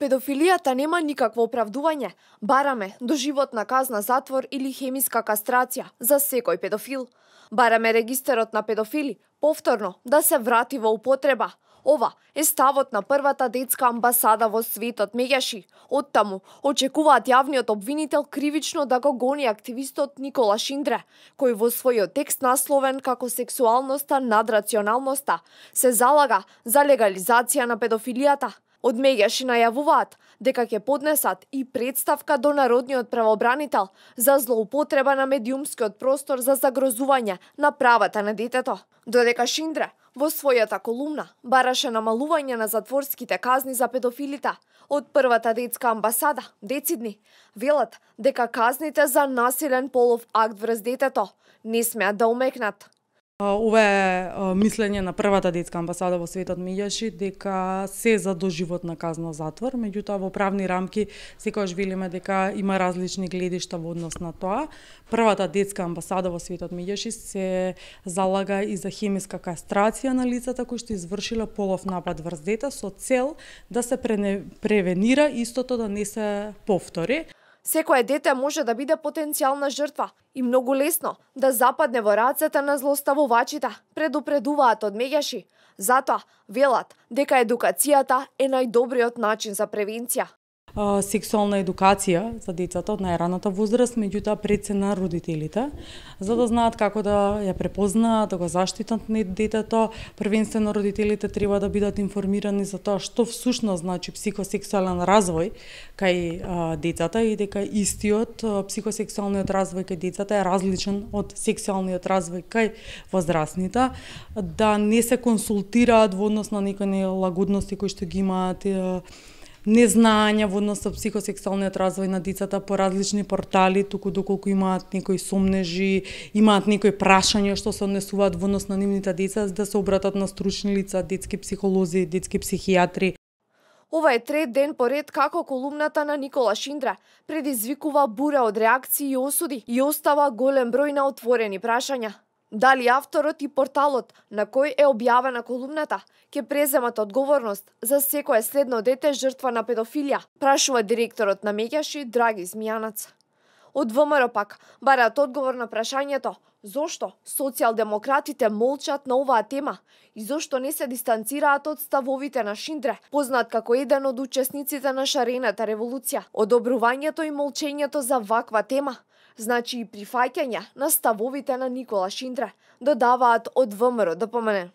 Педофилијата нема никакво оправдување. Бараме доживотна казна затвор или хемиска кастрација за секој педофил. Бараме регистерот на педофили повторно да се врати во употреба. Ова е ставот на првата детска амбасада во светот Меѓаши. Оттаму очекуваат јавниот обвинител кривично да го гони активистот Никола Шиндре, кој во својот текст насловен како сексуалноста над рационалноста се залага за легализација на педофилијата. Од Меѓаши најавуваат дека ќе поднесат и представка до народниот правобранител за злоупотреба на медиумскиот простор за загрозување на правата на детето. Додека Шиндре во својата колумна бараше намалување на затворските казни за педофилите, од првата детска амбасада, децидни, велат дека казните за насилен полов акт врз детето не смеат да умекнат. Ова е мислење на првата детска амбасада во светот Меѓаши дека се за доживотна казна затвор, меѓутоа во правни рамки секогаш велиме дека има различни гледишта во однос на тоа. Првата детска амбасада во светот Меѓаши се залага и за хемиска кастрација на лицата кои што извршила полов напад врз дете со цел да се превенира истото да не се повтори. Секое дете може да биде потенцијална жртва и многу лесно да западне во рацете на злоставувачите, предупредуваат од Меѓаши. Затоа велат дека едукацијата е најдобриот начин за превенција. Сексуална едукација за децата од најраната возраст, меѓутоа пред се на родителите, за да знаат како да ја препознаат, да го заштитат детето. Првенствено родителите треба да бидат информирани за тоа што всушност значи психосексуален развој кај децата и дека истиот психосексуалниот развој кај децата е различен од сексуалниот развој кај возрастните, да не се консултираат во однос на некои нелагодности кои што ги имаат, незнаење во однос со психосексуалниот развој на децата по различни портали, туку доколку имаат некои сомнежи, имаат некои прашања што се однесуваат во однос на нивните деца, да се обратат на стручни лица, детски психолози, детски психијатри. Ова е трет ден поред како колумната на Никола Шиндре предизвикува бура од реакции и осуди и остава голем број на отворени прашања. Дали авторот и порталот на кој е објавена колумната ќе преземат одговорност за секое следно дете жртва на педофилија, прашува директорот на Меѓаши Драги Змијанац. Од ВМРО пак бараат одговор на прашањето зошто социјалдемократите молчат на оваа тема и зошто не се дистанцираат од ставовите на Шиндре, познат како еден од учесниците на шарената револуција. Одобрувањето и молчењето за ваква тема значи и прифаќање на ставовите на Никола Шиндре, додаваат од ВМРО ДПМН.